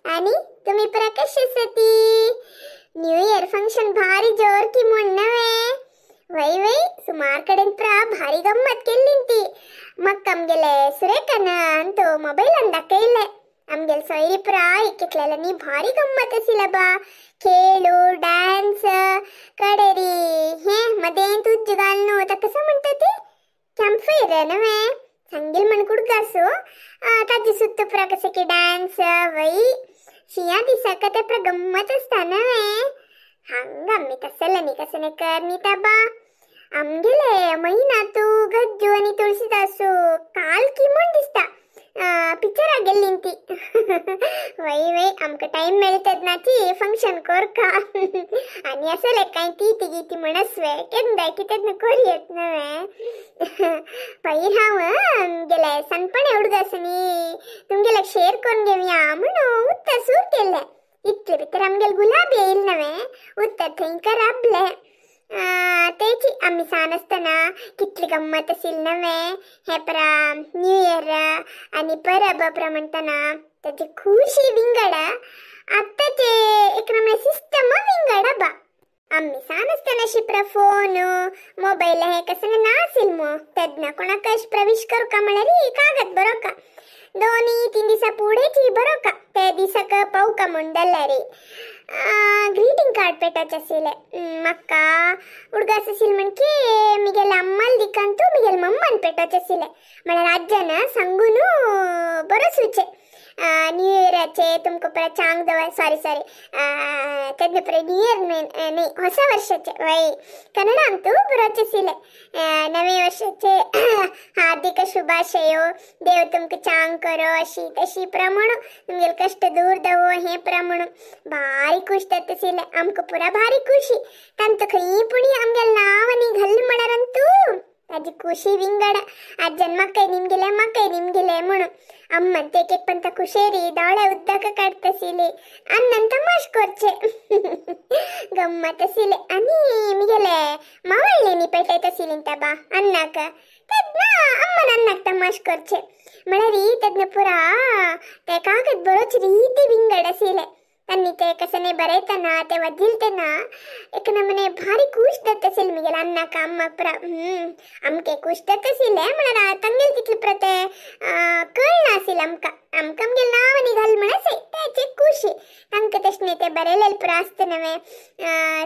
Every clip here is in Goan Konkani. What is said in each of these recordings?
आणि तुम्ही परा कशी आसाती? न्यू इयर फंक्शन भारी जोर की म्हण नवे? वय वय सुमार कडेन प्रा भारी गम्मत केल्ली ती. मग आमगेले सुरेखान अंतू मोबायलान दाखयले. आमगेले सोयरी प्रा एक एकल्यानी भारी गम्मत आशिल्ला बा. खेळू डान्स कडेरी हे मदें तुज्ज घालून ताका कसो म्हणटा ती कॅम्प फायर नवे सांगील म्हण कुडगासो ताजे सुत्त प्रा कशें की डान्स. वय शिंया दिसाक ते प्रा गम्मत आसता नवे. हांगा आमी तसले कसं कर न्ही बा. आमगेले महिना तू गज्जू आनी तुळशीदासू काल की म्हण दिसता पिक्चरा गेल्ली ती. वय वय आमकां टायम मेळटत ना ती फंक्शन करका. आनी असले कांय ती तिगी ती म्हणसवे केन्ना कितें करूं नवे. पयर हांव आमगेले सनपणे उडगास न्ही तुमगेले शेअर करून घेवया म्हणून उत्तर सूर केल्लें. इतले भितर आमगेले गुलाबी येयल नवे उत्तर थंय राबले. तेची आमी सान आसतना कितली गम्मत आशिल्ली नवे. हे परा न्यू इयर आनी परब प्रा म्हणटना ताची खुशी विंगड. आतांचे एक नमूने सिस्टम विंगड बा. आमी सान आसतना शिप्रा फोन मोबायल हे कसं नासिल मो तेन्ना कोणाक अशें विश करूका म्हळ्यार कागद बरोवका 2-3 दिसा पुढेची बरोवका ते दिसाक पावका म्हूण जाल्यार ग्रीटिंग कार्ड पेटोवचें आशिल्लें. म्हाका उडगास आशिल्लें म्हणकी मिगेले अम्माल दिकांतू मिगेले मम्मान पेटोवचें आशिल्लें. म्हळ्यार आज्यान सांगून बरो सुचें न्यू इयराचे तुमकां परत चांग दवर सॉरी सॉरी तेन्ना परत न्यू इयर न्ही ಹೊಸ ವರ್ಷचे वय कन्नडांतू बरोवचें आशिल्लें. नवे वर्षाचे हार्दिक शुभाशयो देव तुमकां चांग करो अशी तशी प्रमाण तुमगेले कश्ट दूर दवो हे प्रमाण भारी खुश जाता आशिल्लें. आमकां पुरा भारी खुशी तांतू खंय पुणी आमगेलें नांव आनी घाल म्हळ्यार अंतू ताजी खुशी विंगड. आज्यान म्हाकाय निमगेलें म्हाकाय निमगेलें म्हणून अम्मान एक एक पंत खुशेरी दोळे उद्दाक काडटा आशिल्ली अन्नान तमाश करचे गम्मत आशिल्लें. आनी मिगेले मावळ्यांनी पेटयता आशिल्ली ताबा अन्नाक तेन्ना अम्मान अन्नाक तमाश करचे म्हळ्यार तेन्ना पुरा ते कागद बरोवची रिती विंगड आशिल्लें. तांणी ते कसं बरयतना ते वदिलतना एक नमूने भारी खुश जाता आशिल्लें मिगेले अन्नाक अम्माक पुरा. आमके खुश जाता आशिल्लें म्हळ्यार तांगेलें तितलें पुरा तें कळना आशिल्लें आमकां. आमकां आमगेलें नांव आनी घाल म्हळ्यार तेची खुशी तांकां तशें न्ही तें बरयलेलें पुरा आसता नवें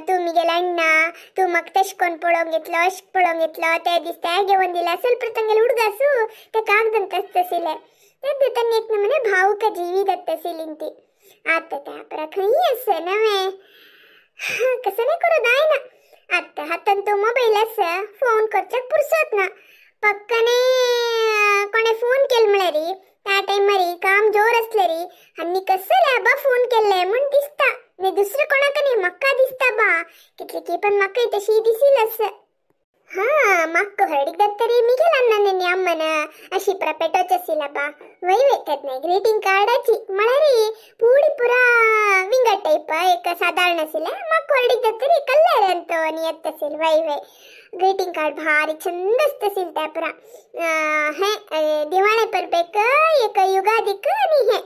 तूं मिगेलें अण्णा तूं म्हाका तशें कोन्न पळोवंक घेतलो अशें पळोवंक घेतलो ते दीस ते घेवन दिले असल पुरा तांगेलें उडगासू ते कागदांत आसता आशिल्लें. तेन्ना तांणी एक नमूने भावूक जिवी जाता आशिल्ली ती. आतां त्या परा खंय आसा नवे कसं नाही करू जायना. आतां हातान तो मोबायल आसा फोन करच्याक पुरसत ना. पक्काने कोणे फोन केलो म्हळ्यार त्या टायमार काम जोर आसल्यार आनी कसले बा फोन केल्ले म्हूण दिसता न्ही दुसरें कोणाक न्ही म्हाका दिसता बा कितले की पण म्हाकाय तशी दिसील आसा. हा म्हाका हळडीक जाता रे मिगेल अन्नान अम्मान अशी पुरा पेटोवचें आशिल्लें बा. वय वय तेन्ना ग्रीटिंग कार्डाची म्हळ्यार पुडी पुरा विंगड टायप एक सादारण आशिल्लें. म्हाका हळडीक जाता रे कल्लर अंत आनी येता आशिल्लें. वय वय ग्रीटिंग कार्ड भारी चंद आसता आशिल्लें त्या पुरा. हें दिवाळे परबेक एक युगादीक आनी हें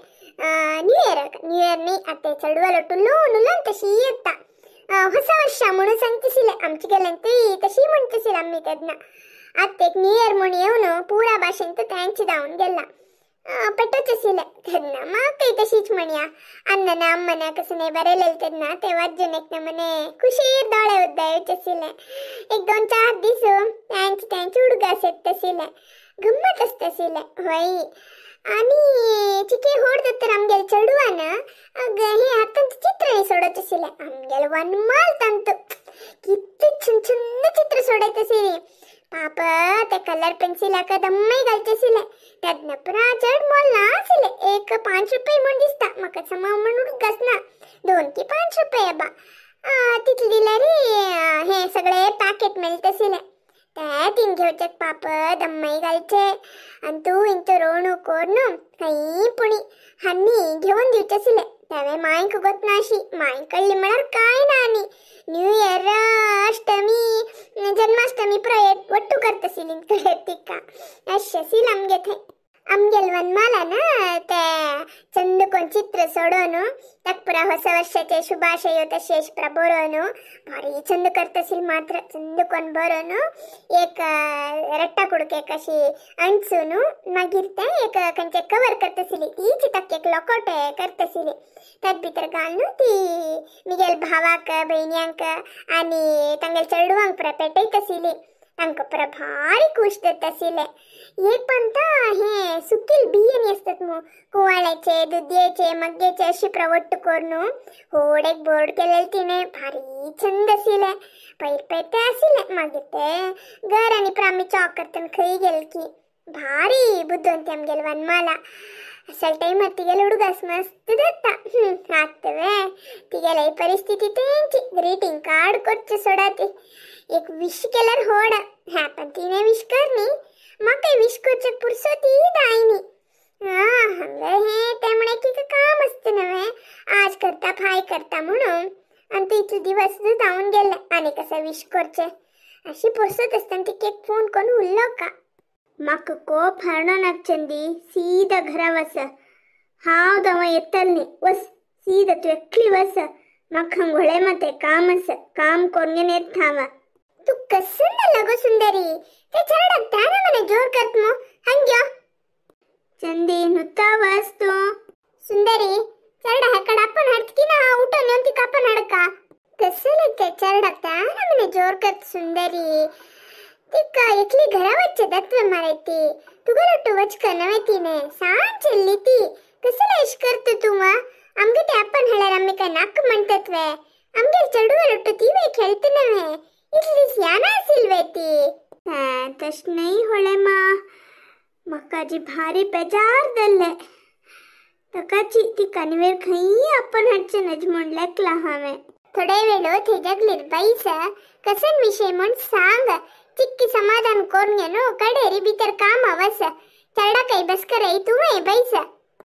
न्यू इयराक न्यू इयर न्ही आतां चेडवालो टुलून उलोवन तशी येता ಹೊಸ ವರ್ಷ म्हणून सांगतशिल्लें. आमचे गेल्यान तशी म्हणतशिल्लें आमी तेन्ना. आतां एक न्यू इयर म्हूण येवन पुरा भाशेन तो तांचे धांवन गेला पेटोवचें आशिल्लें तेन्ना. म्हाकाय तशीच म्हणया अन्नान अम्मान कसं नाही बरयलेलें तेन्ना ते वाजून एक नमूने खुशीर दोळे उद्दा येवचें आशिल्लें. 1-2-4 दीस तांचे तांचे उडगास येता आशिल्लें गम्मत आसता आशिल्लें. वय आनी चिके होड जाता आमगेले चेडवान हे हातांत चित्र सोडोवचें आशिल्लें. आमगेले वनमाल तांतू कितलें छंद छंद चित्र सोडयता आशिल्लीं. पाप ते कलर पेन्सिलाक दम्मय घालचें आशिल्लें तेन्ना पुरा चड मोल ना आशिल्लें. एक 5 रुपये म्हूण दिसता म्हाका समा म्हूण उडगास ना 2 की 5 रुपये बा तितले दिल्यार हे सगळे पॅकेट मेळटा आशिल्लें. ते तीन घेवचे पाप दम्मय घालचे आनी तूं इंचो रोणू कोरून खंय पुणी हांणी घेवन दिवचें आशिल्लें. तेवें मांयक गोतना अशी मांय कळ्ळी म्हळ्यार कांय ना. आनी न्यू इयर अष्टमी जन्माष्टमी पुरा वट्टू करता आशिल्ली तिका अशें आशिल्लें आमगे थंय. आमगेल वनमाला ना ते चंद कोण चित्र सोडोवन ताका पुरा ಹೊಸ ವರ್ಷचे शुभाशय तशें पुरा बरोवन भारी चंद करतशील मात्र चंद कोण बरोवन एक रट्टा कुडकेक अशी अंटसून मागीर ते एक खंयचे कवर करतशिली तीच ताका एक लोकोट करतशिली तात भितर घालून ती मिगेल भावाक भयण्यांक आनी तांगेल चेडवांक पुरा पेटयतशिली तांकां पुरा भारी खुश जाताशिल्ले. एक पंता हे सुकील बियाणी असतात मग कुवाळ्याचे दुधयेचे मग्गेचे अशी प्रवट्ट करून होड एक बोर्ड केलेले तिने भारी छंद आशिल्ले पयर पयर ते आशिल्ले. मागीर ते घर आनी पुरा आमी चॉक करतना खंय गेले की भारी बुद्दोन ती आमगेले वनमाला असल टायमार तिगेले उडगास मस्त जाता. आत्तवे तिगेले परिस्थिती तेंची ग्रीटिंग कार्ड करचे सोडा ती एक विश केल्यार होड हा पण तिने विश कर न्ही म्हाका विश करचे पुरसोती जाय न्ही. हा हांगा हे ते म्हणे की काम आसता नव्हे आज करता फाय करता म्हणून आनी ते इतले दिवस जावन गेले आनी कशें विश करचे अशी पुरसत आसतना तिका एक फोन करून उरलो का. म्हाका कोप हाडो नाका चंदी सीधा घरा वस हांव दवा येतल न्ही वस सीधा तूं एकली वस म्हाका हांगा घोळे माते काम आसा काम करून येता हांव. तू कसं लागो सुंदरी ते चेरडाक त्याने मने जोर करत मो हंग्यो चंदी नुता वस तू. सुंदरी चेरडा हेकड आपण हडत की ना उठून येवन तिका आपण हडका कसं ते चेरडाक त्याने मने जोर करत सुंदरी तिका एकली घरा वच्चे दत्व मारायती तुगेलो वचक नव्हे तिने सांग चेल्ली ती कसं इश करत तू मा आमगे ते आपण हळ्यार आमी काय नाक म्हणतात वे आमगे चेडवालोट्टू तीवे खेळत नव्हे इतली सियाना आसिल्वे ती. तशें न्ही होळे मा म्हाका जी भारी बेजार जाल्लें ताकाची ती कानवेर खंय आपण हाडचें नज म्हूण लेखलां हांवें. थोडे वेळो थेजगलीर बैस कसन विशय म्हूण सांग चिक्की समाधान करून घे न्हू कडेरी भितर काम वस चेडा काय बस करय तुवें बैस.